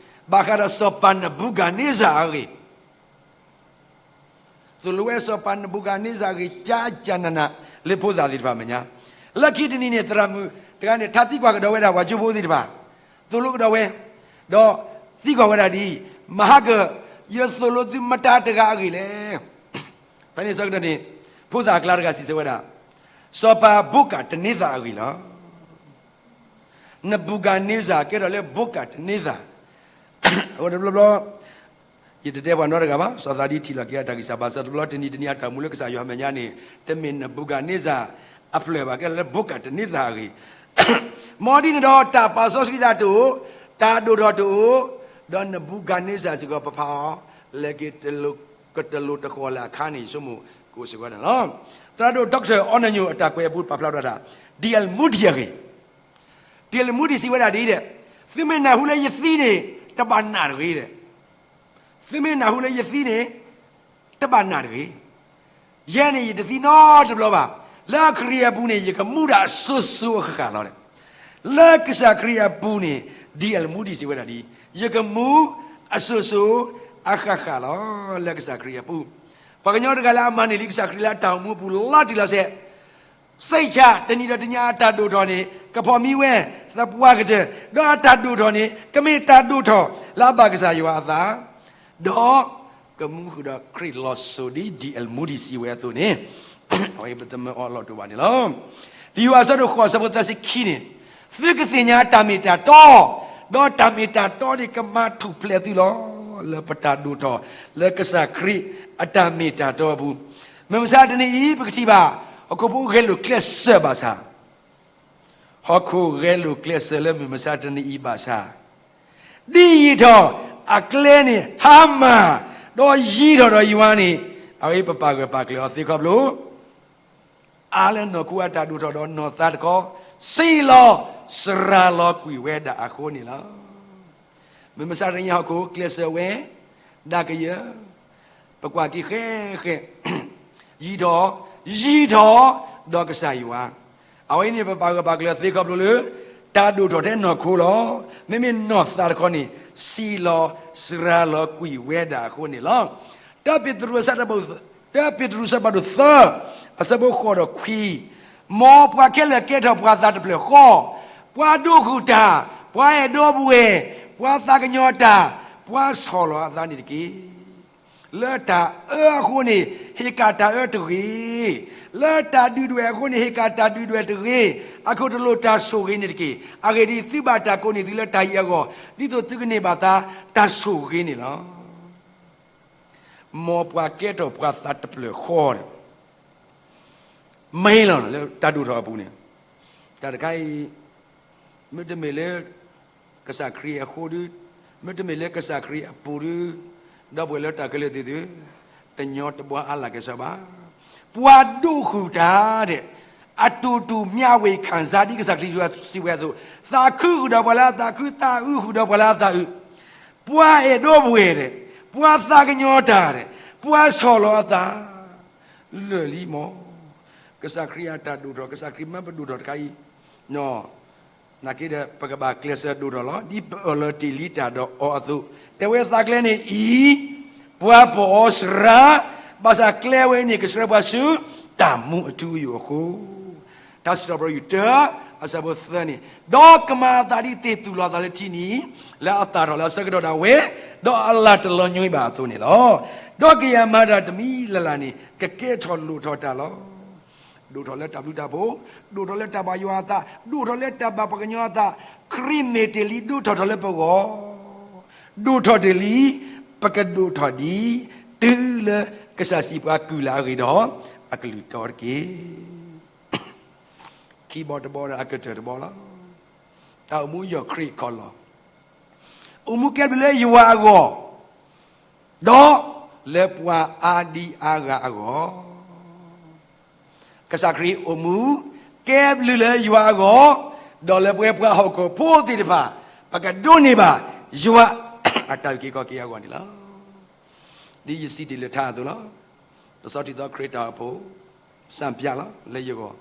ဘၣ်ဃးဒီးစီၤပၤနဘူၤခၣ်န့စၢ်အဂ့ၢ် သိၣ်လိဝဲစီၤပၤနဘူၤခၣ်န့စၢ်အဂ့ၢ် ကၢ်ကၢ်နးနး လၢဖိသၣ်သ့ၣ်တဖၣ်အမဲာ်ညါ. လၢခံတနံၤန့ၣ် သရၣ်မုၣ်တဂၤန့ၣ် ထါသံကွၢ်ကဒီးဝဲဒၣ်ပှၤကၠိဖိသ့ၣ်တဖၣ်, သိၣ်လိကဒီးဝဲ, ဒီးသံကွၢ်ဝဲဒၣ်ဒ်အံၤ, မဟါကၢၣ်, ယသိၣ်လိသုမတၤတဂၤအဂ့ၢ်လဲၣ်. ဖဲန့ၣ်ဆၢကတီၢ်န့ၣ် ဖိသၣ်အကျါတဂၤစံးဆၢဝဲဒၣ်, စီၤပၤဘိးကၤတန့သၤအဂ့ၢ်လီၤ. နဘူၤကၤန့စၢ်ကဲထီၣ်လၢဘိးကၤတန့သၤ, အဝဲတဘျီဘျီ ယတတဲပှၤနီတဂၤဘၣ်, စီၤသးဒံထံၣ်လိာ်က့ၤအတၢ်ဂံၢ်စၢ်ဘါစၢ်တဘျီ, တနံၤတနံၤအတၢ်အိၣ်မူလၢကစၢ်ယွၤမဲာ်ညါန့ၣ် တမ့ၢ်နဘူၤကၤန့စၢ်အဖျၢၣ်ဘၣ်, ကဲထီၣ်လၢဘိးကၤတန့သၤအဂ့ၢ်. မ်ဒ်န့ၣ်ဒီး တၢ်ပာ်စီဆှံသးတအိၣ်, တၢ်ဒိၣ်ထီၣ်တအိၣ်, ဒီးနဘူၤကၤန့စၢ်စ့ၢ်ကီး ပဖးအီၤ လဲၤက့ၤ ကတလိၤတဃီၤလၢအခါန့ၣ် ယဆိကမိၣ်ကအိၣ်စ့ၢ်ကီးန့ၣ်လီၤ. သရၣ်ဒိၣ် Doctor အီနၣ်ညိၣ် အတၢ်ကွဲးအပူၤပာ်ဖျါထီၣ်တၢ်, D L Moody အဂ့ၢ်, D L Moody စံးဝဲဒၣ်ဒ်အံၤ, သုမ့ၢ်နၢ်ဟူလၢယသံန့ၣ် တဘၣ်နာ်တဂ့ၤ, သုမ့ၢ်နၢ်ဟူလၢယသံန့ၣ် တဘၣ်နာ်တဂ့ၤ. ယဲန့ၣ် ယတသံနီတဘျီဘၣ်. လၢခရံာ်အပူၤန့ၣ် ယကမူဒၣ်အစိၤစိၤအဃၣ်ဃၣ်လီၤ. လၢကစၢ်ခရံာ်အပူၤန့ၣ် D L Moody စံးဝဲဒၣ်ဒ်အံၤ, ယကမူအစိၤစိၤအဃၣ်ဃၣ်လီၤ လၢကစၢ်ခရံာ်အပူၤ. ပှၤကညီတဂၤလၢအမၤန့ၢ်လံကစၢ်ခရံာ်လၢအတၢ်အိၣ်မူအပူၤလီၤတံၢ်လီၤဆဲး, စိတ်ချ တနံၤဒီးတနံၤအတၢ်ဒိၣ်ထီၣ်န့ၣ် ကဖီၣ်မံဝဲ သပှၢ်ကတၢၢ်, ဒီးအတၢ်ဒိၣ်ထီၣ်န့ၣ် ကမ့ၢ်တၢ်ဒိၣ်ထီၣ်လၢအဘၣ်ကစၢ်ယွၤအသး, ဒီးကမူဃုာ်ဒီးခရံာ်လီၤစိၤဒ် D L Moody စံးဝဲအသိးန့ၣ်, အဝဲပတမၢအီၤလီၤတိာ်ဘၣ်န့ၣ်လီၤ. လံာ်ယိၤဟၣ်အဆၢဒိၣ်ဃိး အဆၢဖိသၢဆံခံန့ၣ်, သုကသ့ၣ်ညါတၢ်မ့ၢ်တၢ်တီ, ဒီးတၢ်မ့ၢ်တၢ်တီန့ၣ် ကမၤထူၣ်ဖျဲးသုလီၤ လၢပတၢ်ဒိၣ်ထီၣ်လၢကစၢ်ခရံာ်အတၢ်မ့ၢ်တၢ်တီအပူၤ. မုၢ်မဆါတနံၤအံၤ ပကထံၣ်ဘၣ် ဟီၣ်ခိၣ်ဖိဂဲၤလိာ်ကျဲးစၢးဘၣ်ဆၣ်, ဟီၣ်ခိၣ်ဂဲၤလိာ်ကျဲးစၢးလၢမုၢ်မဆါတနံၤအံၤဘၣ်ဆၣ်, ဒ်ယံာ်ထီၣ်အကျဲန့ၣ် ဟါမၢ်, ဒီးယံာ်ထီၣ်ဒီးယွၤန့ၣ်, အဝဲပပာ်ဂၢၢ်ပာ်ကျၢၤအီၤသ့ခီဖျိ အါလၢနီၢ်ခိအတၢ်ဒိၣ်ထီၣ်ဒီးနီၢ်သးတခီ, စံၣ်လီၤစှၤလီၤကွံာ်ဝဲဒၣ်အဃိန့ၣ်လီၤ. မုၢ်မဆါတနံၤအံၤ ဟီၣ်ခိၣ်ကျဲးစၢးဝဲဒၣ်ကယၢၢ်, ပကွၢ်က့ၤဃဲဃဲ, ယံာ်ထီၣ်, ယံာ်ထီၣ်ဒီးကစၢ်ယွၤ, အဝဲအံၤန့ၣ် ပပာ်ဂၢၢ်ပာ်ကျၢၤသ့ခီဖျိလၢ တၢ်ဒိၣ်ထီၣ်ထဲနီၢ်ခိလီၤ. မ့မ့ၢ်နီၢ်သးတခီန့ၣ် စံၣ်လီၤစှၤလီၤကွံာ်ဝဲဒၣ်အဃိန့ၣ်လီၤ. တၢ တၢပ့းတရူးအဆၢဒိၣ်သၢ, အဆၢဖိဃိးဒီးခွံ, မ်ပှၤခဲလၢာ်ကဲထီၣ်ပှၤသးတဖျၢၣ်ဃီ, ပှၤဒိးဃုာ်တၢ်, ပှၤအဲၣ်ဒိးပဝဲၢ်, ပှၤသးကညီၤတၢ်, ပှၤဆီၣ်လီၤအသးန့ၣ်တက့ၢ်. လၢတၢ်အၢအဃိန့ၣ် ဟ့ၣ်ကၣ်တၢ်အၢတဂ့ၤ, လၢတၢ်ဒုၣ်ဒွဲၣ်အဃိန့ၣ် ဟ့ၣ်ကၣ်တၢ်ဒုၣ်ဒွဲၣ်တဂ့ၤ, အခိၣ်တလိၣ်တၢ်ဆိၣ်ဂ့ၤန့ၣ်တက့ၢ်. အဂ့ၢ်ဒ်အံၤ, သုဘၣ်တၢ်ကိးန့ၢ်သုလၢတၢ်အံၤအဂီၢ်, ဒ်သိးသုကန့ၢ်ဘၣ်သါတၢ်ဆိၣ်ဂ့ၤန့ၣ်လီၤ. မ်ပှၤကဲထီၣ်ပှၤသးတဖျၢၣ်ဃီန့ၣ် မ့ၢ်လီၤလၢတၢ်ဒိၣ်ထီၣ်အပူၤန့ၣ်, တၢ်တခါအံၤ မ့တမ့ၢ်လၢ ကစၢ်ခရံာ်အဃိဒီး, မ့တမ့ၢ်လၢကစၢ်ခရံာ်အပူၤဒီး, ဒီပုၢ်ဝဲၢ်လၢတၢ်ခဲလၢာ်သ့ၣ်သုဧၢ, တညီတဘှါအါလၢ်ကဲၣ်ဆိးဘၣ်. ပှၤဒိးဃုာ်တၢ်ဒီး အတူတူမျှဝေခံစား ဒ်ကစၢ်ခရံာ်စံးဝဲအသိး, သးခုဃုာ်ဒီးပှၤလၢအသးခု, သးအုးဃုာ်ဒီးပှၤလၢအသးအုး, ပှၤအဲၣ်ဒိးပဝဲၢ်ဒီး, ပှၤသးကညီၤတၢ်ဒီး, ပှၤဆီၣ်လီၤအသး လၢာ်လံမး. ကစၢ်ခရံာ်အတၢ်ဒိၣ်ထီၣ်, ကစၢ်ခရံာ်မၢပဒိၣ်ထီၣ်တခါအံၤ, နာ်က့ဒီး ပကဘၣ်ကျဲးစၢးဒိၣ်ထီၣ်လီၤ. ဒ်ပအၢၣ်လီၤတ့ၢ်လံတၢ်ဒီးအီၤအသိး, တဲဝဲသးကျဲန့ၣ်အံၤ, ပှၤပိာ်အီၤစှၤ, ဘၣ်ဆၣ်ကျဲဝဲန့ၣ် ကဆှၢပှၤဆူတၢ်မူအထူအယိာ်အဃိ. တၢ်စံးထီၣ်ပတြၢၤ ယူၢ်တၢ အဆၢဖိသၢန့ၣ်, ဒီးကမၤအသးဒ်သ့ၣ်သူၣ်လီၤအသးလၢထံနံၤ, လၢအသၣ်ထီၣ်လၢအဆၢကတီၢ်ဒၣ်ဝဲ, ဒီးအလၢ်တလီၤညွံးဘၣ်အသိးန့ၣ်လီၤ. ဒီးကယၤမၤတၢ်တမံၤလၢ်လၢ်န့ၣ် ကကဲထီၣ်လိၣ်ထီၣ်တၢ်လီၤ. ဒိၣ်ထီၣ်လၢတၢ်ဘျုးတၢ်ဖှိၣ်, ဒိၣ်ထီၣ်လၢတၢ်ဘၣ်ယွၤအသး, ဒိၣ်ထီၣ်လၢတၢ်ဘၣ်ပှၤကညီအသး, ခရံာ်မ့ၢ်တ့ၢ်လံ ဒိၣ်ထီၣ်ထီၣ်လၢပဂီၢ်, ဒိၣ်ထီၣ်တ့ၢ်လံ, ပကဒိၣ်ထီၣ်ဒံး, တုၤလၢကစၢ်စံးပှၤကုၢ်လၢအဂ့ၢ်ဒီး အကလုၢ်တီတက့ၢ်. ခံဘီတဘီဒီးအကတၢၢ်တဘီလီၤ. တၢ်အိၣ်မူယီၢ်ခရံာ်ခီၣ်လီၢ်, အိၣ်မူကဲဘျုးလၢယွၤအဂီၢ်, ဒီးလၢပှၤအါဒံအါဂၤအဂီၢ်. ကစၢ်ခရံာ်အိၣ်မူကဲဘျုးလၢယွၤအဂီၢ်, ဒီးလၢပဝဲပှၤဟီၣ်ခိၣ်ဖိသ့ၣ်တဖၣ် ပကဒိးန့ၢ်ဘၣ်ယွၤအတၢ်အုၣ်က့ၤခီၣ်က့ၤအဂီၢ်န့ၣ်လီၤ. ဒ်ယစံးတ့ၢ်လၢထါအသိးလီၤ. ပစီထံသီခရံာ်တၢ်အိၣ်ဖှိၣ် စံးပၠးလီၤလၢယဂီၢ်,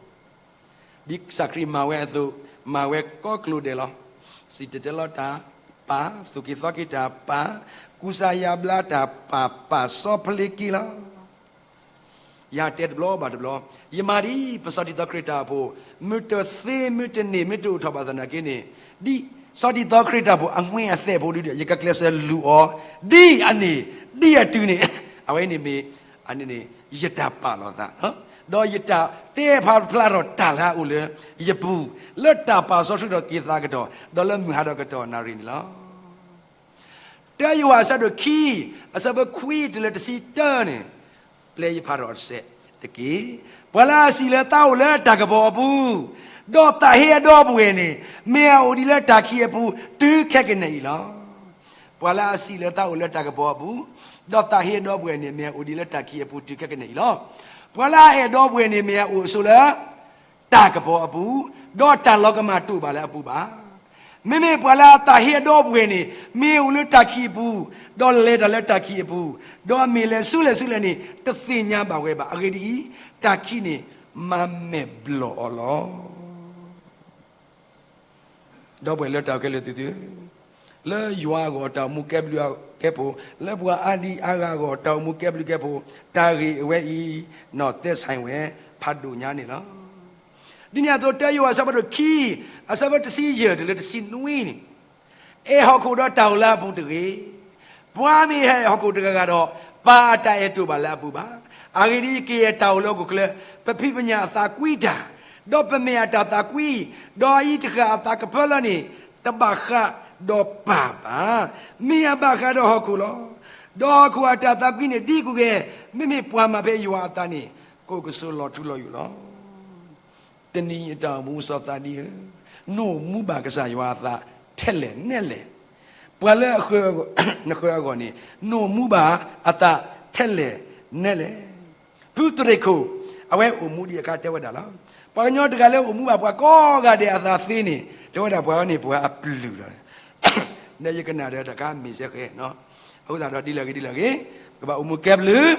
ဒ်ကစၢ်ခရံာ်မၤဝဲအသိး, မၤဝဲကိးကျိၤဒဲးလီၤ. စံၣ်တဲၤတဲလီၤတၢ်ပာ်, သူၣ်က့ၤသီက့ၤတၢ်ပာ်, ကူစါယါဘျါတၢ်ပာ်, ပာ်စီဖျ့က့ၤလီၤ. ယတဲတဘျီဘၣ်တဘျီ, ယမၤဒ်ပစီထံသီခရံာ်တၢ်အိၣ်ဖှိၣ်, မ့ၢ်တသ့မ့ၢ်တန့ၢ်မ့ၢ်တအိၣ်ထီၣ်ဘၣ်သနာ်က့န့ၣ်, ဒ်စီထံသီခရံာ်တၢ်အိၣ်ဖှိၣ်အမှဲအသဲဖိဒုဒီး ယကကျဲးစၢးလူၤအီၤ, ဒ်အန့ၣ်, ဒ်အတုၤန့ၣ်, အဝဲန့ၣ်မ့ၢ်, အန့ၣ်န့ၣ်, ယတၢ်ပာ်လီၤသးလီၤ. ဒီးယတၢ်တဲဖးဖျါထီၣ်တၢ်လၢအအိၣ်လၢယပူၤ, လၢတၢ်ပာ်စီဆှံဒီးက့ၤသးကတီၢ်, ဒီးလၢမုၢ်ဟါဒီးကတီၢ်နၣ်ရံၣ်န့ၣ်လီၤ. တၢယိၤဟၣ်အဆၢဒိၣ်ခံ, အဆၢဖိခွံတုၤလၢတဆံတၢန့ၣ်, ပျဲယဖးထီၣ်တစဲးတက့ၢ်. ပှၤလၢအစံးလၢသးအိၣ်လၢတၢ်ကပီၤအပူၤ, ဒီးသးဟ့အဒီပုၢ်ဝဲၢ်န့ၣ်, မ့ၢ်အအိၣ်ဒံးလၢတၢ်ခံးအပူၤတုၤခဲကနံၣ်အံၤလီၤ. ပှၤလၢအစံးလၢသးအိၣ်လၢတၢ်ကပီၤအပူၤ, ဒီးသးဟ့အဒီပုၢ်ဝဲၢ်န့ၣ် မ့ၢ်အအိၣ်ဒံးလၢတၢ်ခံးအပူၤတုၤခဲကနံၣ်အံၤလီၤ. ပှၤလၢအအဲၣ်ဒီပုၢ်ဝဲၢ်န့ၣ် မ့ၢ်အအိၣ်ဆိးလၢ တၢ်ကပီၤအပူၤ, ဒီးတၢ်လီၤကမၣ်တအိၣ်ဘၣ်လၢအပူၤဘၣ်. မ့မ့ၢ်ပှၤလၢအသးဟ့အဒီပုၢ်ဝဲၢ်န့ၣ် မ့ၢ်အအိၣ်လၢတၢ်ခံးအပူၤ, ဒီးလဲၤတၢ်လၢတၢ်ခံးအပူၤ, ဒီးအမ့ၢ်လဲၤဆူလဲၣ်ဆူလဲၣ်န့ၣ် တသ့ၣ်ညါဘၣ်ဝဲဘၣ်. အဂ့ၢ်ဒ်အံၤ, တၢ်ခံးန့ၣ် မၤမဲာ်ဘျီၣ်အီၤလီၤ. ဒီပုၢ်ဝဲၢ်လၢတၢ်အိၣ်ကဲလၢာ်သုသုဧၢ, လၢယွၤအဂီၢ်တၢ်အိၣ်မူကဲဘျုးကဲဖှိၣ်, လၢပှၤအါဒံအါဂၤအဂီၢ်တၢ်အိၣ်မူကဲဘျုးကဲဖှိၣ်, တၢ်ဂ့ၢ်အဝဲအံၤ, နီၢ်သဲဆဲးဝဲ ဖးဒိၣ်ညါန့ၣ်လီၤ. ဒ်န့ၣ်အသိး တၢယိၤဟၣ်အဆၢဖးဒိၣ်ခံ, အဆၢဖိတဆံယဲၢ်တုၤလၢတဆံနွံန့ၣ်, အဲၣ်ဟီၣ်ခိၣ်ဒီးတၢ်အိၣ်လၢအပူၤတဂ့ၤ. ပှၤမ့ၢ်ဟဲအဲၣ်ဟီၣ်ခိၣ်တဂၤဂၤဒီး, ပၢ်အတၢ်အဲၣ်တအိၣ်ဘၣ်လၢအပူၤဘၣ်. အဂ့ၢ်ဒ်အံၤ, ကယဲၢ်တၢ်အိၣ်လၢဟီၣ်ခိၣ်ချၢ, ပဖံးပညၣ်အသးကွံတၢ်, ဒီးပမဲာ်အတၢ်သးကွံ, ဒီးအအံၤတဃၣ်အသးကပၢလၢန့ၣ်, တဘၣ်ဃးဒီးပၢ်ဘၣ်. မ့ၢ်အဘၣ်ဃးဒီးဟီၣ်ခိၣ်လီၤ. ဒီးဟီၣ်ခိၣ်အတၢ်သးကွံန့ၣ်ဒ်အံၤအသိး, မ့မ့ၢ်ပှၤမၤဖဲယွၤအသးန့ၣ်, ကအိၣ်ကဆိးလီၤထူလီၤယိာ်လီၤ. တနံၤအံၤအတၢ်အိၣ်မူစီၤသးဒံဧၢ, နအိၣ်မူဘၣ်ကစၢ်ယွၤအသးထဲလဲၣ်နဲလဲၣ်. ပှၤလၢအဃၢၤ, နဃၢၤအဂီၢ်န့ၣ်, နအိၣ်မူဘၣ်အသးထဲလဲၣ်နဲလဲၣ်. ဖုတရ့ၣ်ခိၣ်, အဝဲအိၣ်မူဒံးအခါတဲဝဲဒၣ်လီၤ. ပှၤကညီတဂၤလၢအိၣ်မူဘၣ်ပှၤကိးဂၤဒဲးအသးသ့န့ၣ်, တဲဝဲဒၣ်ပှၤဝဲန့ၣ်ပှၤအပျုၢ်လီၤ. ဒီးယကနၣ်ဒီးတခါမ့ၢ်စဲဃဲ, အဃိသတးဒီးဒ်လဲၣ်ဂ့ၤဒ်လဲၣ်ဂ့ၤ, ပကဘၣ်အိၣ်မူကဲဘျုး,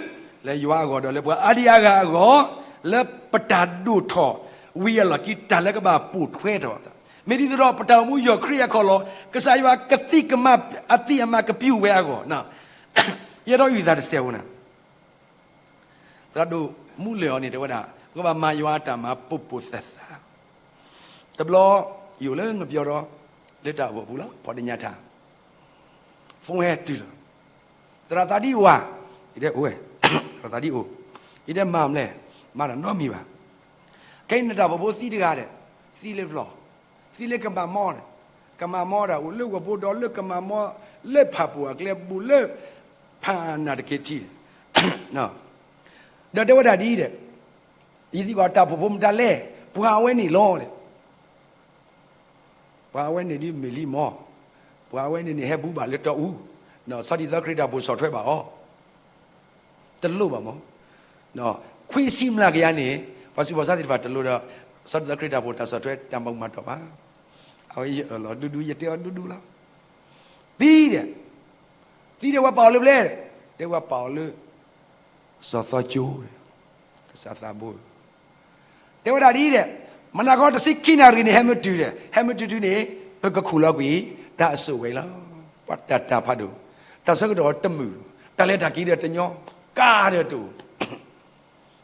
လၢယွၤအဂီၢ်ဒီးလၢပှၤအါဒံအါဂၤအဂီၢ်, လၢပတၢ်ဒိၣ်ထီၣ်ဝံၤအလီၢ်ခံ တၢ်လၢကဘၣ်ပိာ်ထွဲထီၣ်အသး, မ့ၢ်ဒ်သိးဒီးပတၢ်အိၣ်မူယီၢ်ခရံာ်အခီၣ်လီၢ်, ကစၢ်ယွၤကသံၣ်ကမၤအသံၣ်အမၤကပျုၢ်ဝဲအဂီၢ်, ယဲထီၣ်အုၣ်သးတစဲးဖိန့ၣ် သရၣ်ဒိၣ်မူလၢာ်အီၤန့ၣ် တဲဝဲဒၣ် ပကဘၣ်မၤယွၤအတၢ်မၤပိာ်ပိာ်သၣ်သၣ်, တဘျီ ယအိၣ်လၢငပျီဒီး လၢတၢ်အိၣ်ဖှိၣ်ပူၤလီၤ ဖီၣ်တညၣ်ထၣ်, phone ဟဲတုၤလီၤ, သရၣ်သးဒံအိၣ်ဧါ, ယတဲအိၣ်ဝဲ, သရၣ်သးဒံအိၣ်, ယတဲမၤမလဲၣ်, မၤတၢ်နီတမံၤဘၣ်, ခဲအံၤနတၢ်အိၣ်ဖှိၣ်ဖိသံတဂၤဒီး, သံလၢပျီ, သံလၢကမၤမီဒီး, ကမၤမီဒီး အိၣ်လၢဂီၤဖိဒီးလၢကမၤမီ, လၢဖၣ်ပူၣ်အကျဲဘူးလၢ ဖးနၢ်တက့ၤထံၣ်, ဒီးတဲဝဲဒၣ်ဒ်အံၤဒီး, ယသံကွၢ်တၢ်အိၣ်ဖှိၣ်ဖိမတၤလဲၣ်, ပှၤအဝဲန့ၣ်လီၤဒီး, ပှၤအဝဲန့ၣ်ဒ်မ့ၢ်လံမီၢ်, ပှၤအဝဲန့ၣ်န့ၣ်ဟဲဘူးဘၣ်လၢတီအူ, ဒီးစီၤတံၤသၢခရံာ်တၢ်အိၣ်ဖှိၣ်ဆီၣ်ထွဲဘၣ်အီၤ တလိၣ်ဘၣ်မီၢ်, ခွံဆံမျးကယၤန့ၣ်, ပှၤဆူးပှၤဆါသ့ၣ်တဖၣ်တလိၣ်ဒီး, စီၤတံၤသၢခရံာ်တၢ်အိၣ်ဖှိၣ်တၢ်ဆီၣ်ထွဲတၢ်မၤမၤတီၢ်ဘၣ်, အဝဲယအၢၣ်လီၤဒူဒူ ယတဲအီၤဒူဒူလီၤ, သံဒီး, သံဒီးဝဲပာ်အီၤလၢပျဲၢ်, တဲဝဲပာ်အီၤလၢ စီၤသီကၠိ, ကစၢ်သးဘိ တဲဝဲဒၣ်ဒ်အံၤဒီး, မနၤဃီတဆံခံနၣ်ရံၣ်န့ၣ် ဟဲမ့ၢ်တုၤဒီး, ဟဲမ့ၢ်တုၤတုၤန့ၣ်, ပကခူၣ်လီၤကွံာ်, တၢ်အစိၣ်ဝဲအံၤလီၤ, ပှၤတၢ်တၢ်ဖးဒိၣ်, တၢ်ဆၢကတီၢ်တမုာ်, တၢ်လဲၤတၢ်က့ၤဒီးတညီ, ကါဒီးတအိၣ်,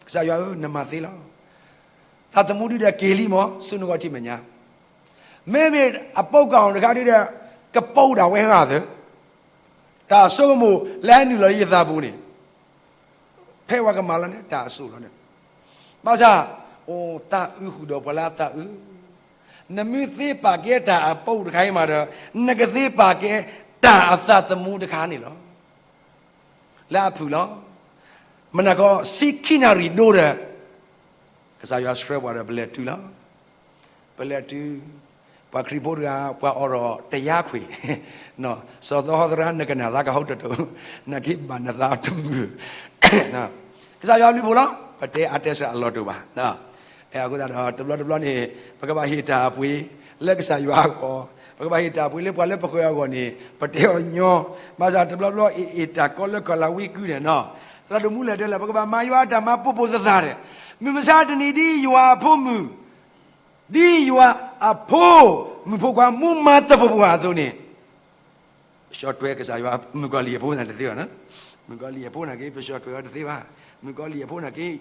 ကစၢ်ယွၤဧၢ နမၤသ့လီၤ, သးသမူဒုဒီးက့ၤလံမီၢ် ဆူနဂီၢ်ထံမဲာ်ညါ, မ့မ့ၢ်အပိာ်ကီၢ်တခါဒုဒီး, ကပိာ်ဒၣ်ဝဲဂၤသၢ တၢ်ဆိကမိၣ်လၢဟဲနုာ်လီၤလၢယသးပူၤန့ၣ်, ဖဲဝဲကမၤလီၤန့ၣ် တၢ်အစိၣ်လီၤန့ၣ်, ဘၣ်ဆၣ်, အိၣ်သးအုးဃုာ်ဒီးပှၤလၢအသးအုး, နမ့ၢ်သ့ပာ်ကဲတၢ်အပိာ်တခါအံၤမးဒီး, နကသ့ပာ်ကဲတၢ်အသးသမူတခါန့ၣ်လီၤ. လၢအဖုၣ်လီၤ. မနၤဃီ ဆံခံနၣ်ရံၣ်ဒိဒီး, ကစၢ်ယွၤဆှၢပှၤဒီးပလဲၤတုၤလီၤ. ပလဲၤတုၤ, ပှၤခရံာ်ဖိတဂၤ ပှၤအိးထီၣ်တယါခွံၣ်, စီၤသီဟီသရၣ် နကနၣ်သးကဟီတတိၤ, နက့ၤဘၣ်နသးတမုာ်, ကစၢ်ယွၤဘျုးဖှိၣ်လီၤ. ပတဲအါတဲစှၤအလီၢ်တအိၣ်ဘၣ်. အဃိသတးဒီး တဘျီတဘျီန့ၣ် ပကဘၣ်ဟ့ၣ်တၢ်အပှ့ၤ လၢကစၢ်ယွၤအဂီၢ်, ပကဘၣ်ဟ့ၣ်တၢ်အပှ့ၤလၢပှၤလၢပဃၢၤအဂီၢ်န့ၣ် ပတဲအီၤညီ, ဘၣ်ဆၣ်တဘျီဘျီအ့ၣ်အ့ၣ်တၢ်ကီလၢကီၢ်လၤဝံကုန့ၣ်နီၤ, သရၣ်ဒိၣ်မူလၢၢ်တဲလၢ ပကဘၣ်မၤယွၤအတၢ်မၤပိာ်ပိာ်သၣ်သၣ်ဒီး, မုၢ်မဆါတနံၤဒ်ယွၤအဖိမုၣ်, ဒ်ယွၤအဖိမုၣ်ဖိခွါမူမၤသပှၢ်ပှၢ်အသိးန့ၣ် ပဆီၣ်ထွဲကစၢ်ယွၤမုၣ်ကီၤလံၢ်အဖိန့ၣ်တသ့ဘၣ်နီၤ. မုၣ်ကီၤလံၢ်အဖိန့ၣ်က့ ပဆီၣ်ထွဲအီၤတသ့ဘၣ်. မုၣ်ကီၤလံၢ်အဖိန့ၣ်က့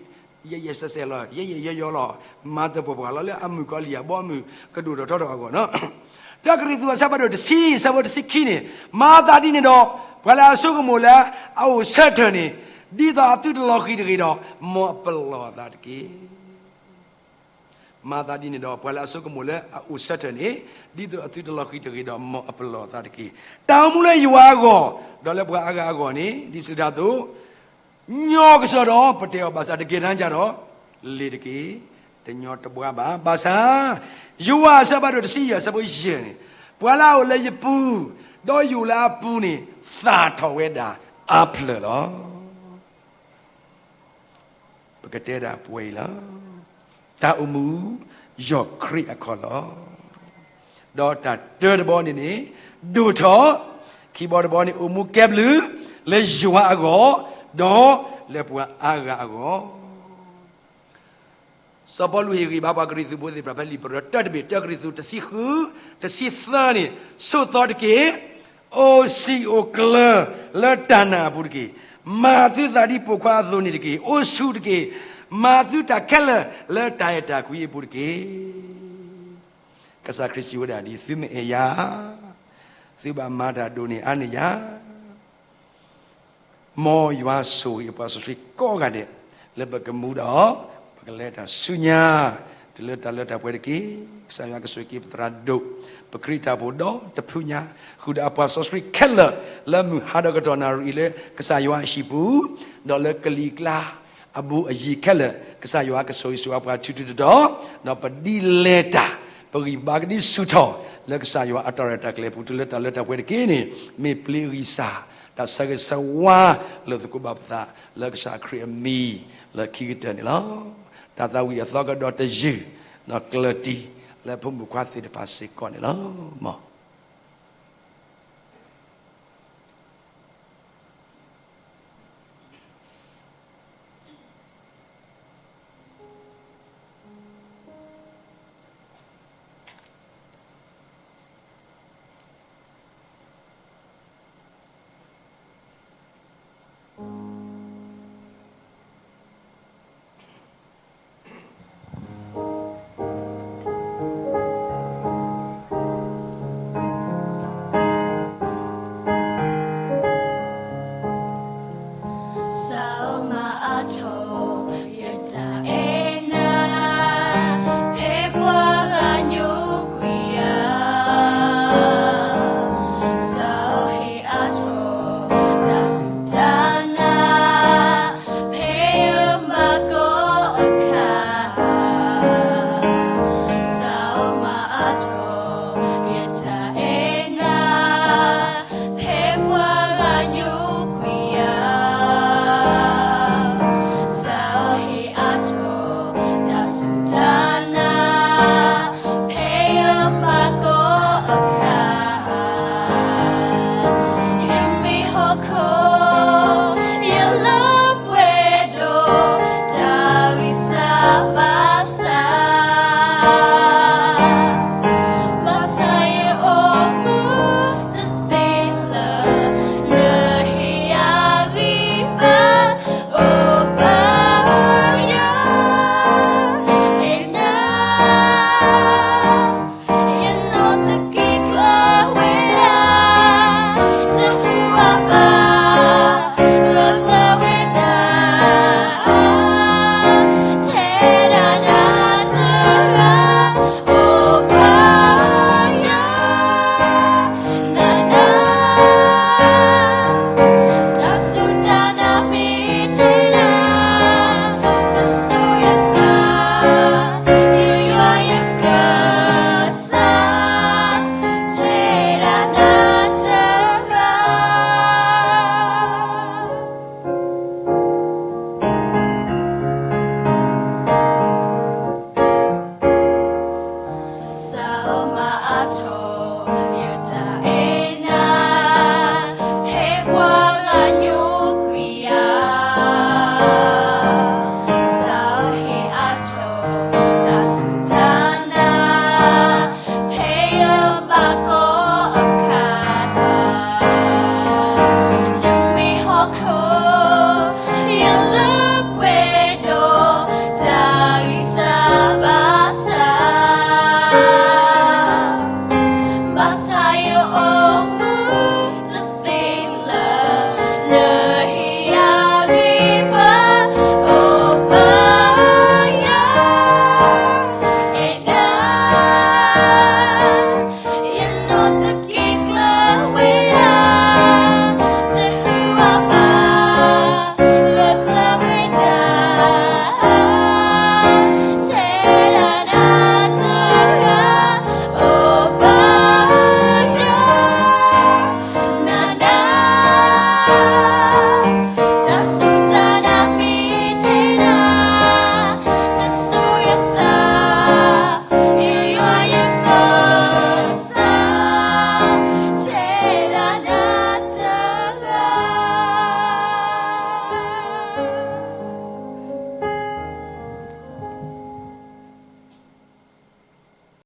ယဲၢ်ယဲၢ်စဲးစဲးလီၤ, ယဲၢ်ယဲၢ်ယီယီလီၤ. မၤသပှၢ်ပှၢ်လီၤလၢအမုၣ်ကီၤလံၢ်အဘီအမုၢ်ကဒိၣ်ထီၣ်ထီထီၣ်အဂီၢ်နီၤ. တၢကရံၣ်သူးအဆၢဖးဒိၣ်တဆံ အဆၢဖိတဆံခံန့ၣ်, မၤသးဒ်န့ၣ်ဒီး ပှၤလၢအဆိကမိၣ်လၢအအိၣ်ဆၢထၢၣ်န့ၣ် ဒ်သိးအသုတလီၤဃံၤတဂ့ၤဒီး မ်အပလီၢ်အသးတက့ၢ်. မၤသးဒ်န့ၣ်ဒီး ပှၤလၢအဆိကမိၣ်လၢအအိၣ်ဆၢထၢၣ်န့ၣ်, ဒ်သိးအသုတလီၤဃံၤတဂ့ၤဒီး မ်အပလီၢ်အသးတက့ၢ်. တၢ်အိၣ်မူလၢယွၤအဂီၢ်, ဒီးလၢပှၤအါဂၤအဂီၢ်န့ၣ်, ဒ်စံးတၢ်အသိး, ညီကစီၣ်ဒီးပတဲအီၤဘၣ်ဆၣ် တကဲထီၣ်ကဒီး, လ့ၤတက့ၢ်. တညီတဘှါဘၣ်. ဘၣ်ဆၣ်, ယိၤဟၣ်အဆၢဖးဒိၣ်တဆံယဲၢ်အဆၢဖိယဲၢ်န့ၣ်, ပှၤလၢအအိၣ်လၢယပူၤ, ဒီးယအိၣ်လၢအပူၤန့ၣ်, သၣ်ထီၣ်ဝဲဒၣ်အါဖျၢၣ်လီၤ. ပကတဲဒၣ်ပှဲၤအံၤလီၤ. တၢ်အိၣ်မူ, ယီၢ်ခရံာ်အခီၣ်လီၤ. ဒီးတၢ်တၢတဘီန့ၣ်န့ၣ်, ဒိၣ်ထီၣ်, ခံဘီတဘီန့ၣ် အိၣ်မူကဲဘျုး, လၢယွၤအဂီၢ်, ဒီးလၢပှၤအါဂၤအဂီၢ်. စီၤပီလူးဟ့ၣ်ဂံၢ်ဘါပှၤကရံၣ်သူးဖိသ့ၣ်တဖၣ် ဖဲလံာ်ပရၢတၢတဘ့ၣ် တၢကရံၣ်သူး တဆံဃု, တဆံသၢန့ၣ်, ဆိးသီတက့ၢ်, အိၣ်စံာ်အိၣ်ကျၢၤလၢတၢ်နာ်အပူၤတက့ၢ်. မၤသုသးဒ်ပိာ်ခွါအသိးန့ၣ်တက့ၢ်. အိၣ်ဆူၣ်တက့ၢ်. မၤသုတၢ်ခဲလၢာ်လၢတၢ်အဲၣ်တၢ်ကွံအပူၤတက့ၢ်. ကစၢ်ခရံာ်စံးဝဲဒၣ်ဒ်အံၤ, သုမ့ၢ်အဲၣ်ယၤ, သုဘၣ်မၤတၢ်ဒိၣ်န့ၢ်အါန့ၢ်ယၤ. မ်ယွၤဆိၣ်ဂ့ၤပှၤစီဆှံကိးဂၤဒဲး, လၢပကမူဒီး, ပကလဲၤတၢ်ဆူညါ, တုၤလၢတၢ်လၢတၢ်ပှဲၤတက့ၢ်. ကစၢ်ယွၤကဆိၣ်ဂ့ၤက့ၤပသရၣ်ဒိၣ်, ပခရံာ်တၢ်ဖိဒီတဖုညါ, ဃုာ်ဒီးအပှၤစီဆှံခဲလၢာ်လၢမုၢ်ဟါဒီးကတီၢ်နၣ်ရံၣ်အံၤလၢကစၢ်ယွၤအဟံၣ်ပူၤ, ဒီးလၢကလံၤကျါအဘူးအယံၤခဲလၢာ်, ကစၢ်ယွၤကဆိၣ်ဂ့ၤဆိၣ်ဝါပှၤထူထူတီတီ, ဒီးပဒ်လဲၤတၢ်, ပဂံၢ်ပဘါကဒ်ဆူၣ်ထီၣ်, လၢကစၢ်ယွၤအတၢ်ရဲၣ်တၢ်ကျဲၤပူၤ တုၤလၢတၢ်လၢတၢ်ပှဲၤတက့ၢ်န့ၣ်, မ့ၢ်ပျ့ၤဂံၢ်စၢ်, တၢ်ဆၢဂ့ၤဆၢဝါလၢသကိးဘၣ်ပသးလၢကစၢ်ခရံာ်အမံၤလၢခံကတၢၢ်န့ၣ်လီၤ. တၢ်သးဝံၣ်အသီကဒီးတယုၢ်, ဒီးကျၢၤတံၢ်လၢဖိမုၣ်ခွါသ့ၣ်တဖၣ်စ့ၢ်ကီးန့ၣ်လီၤ.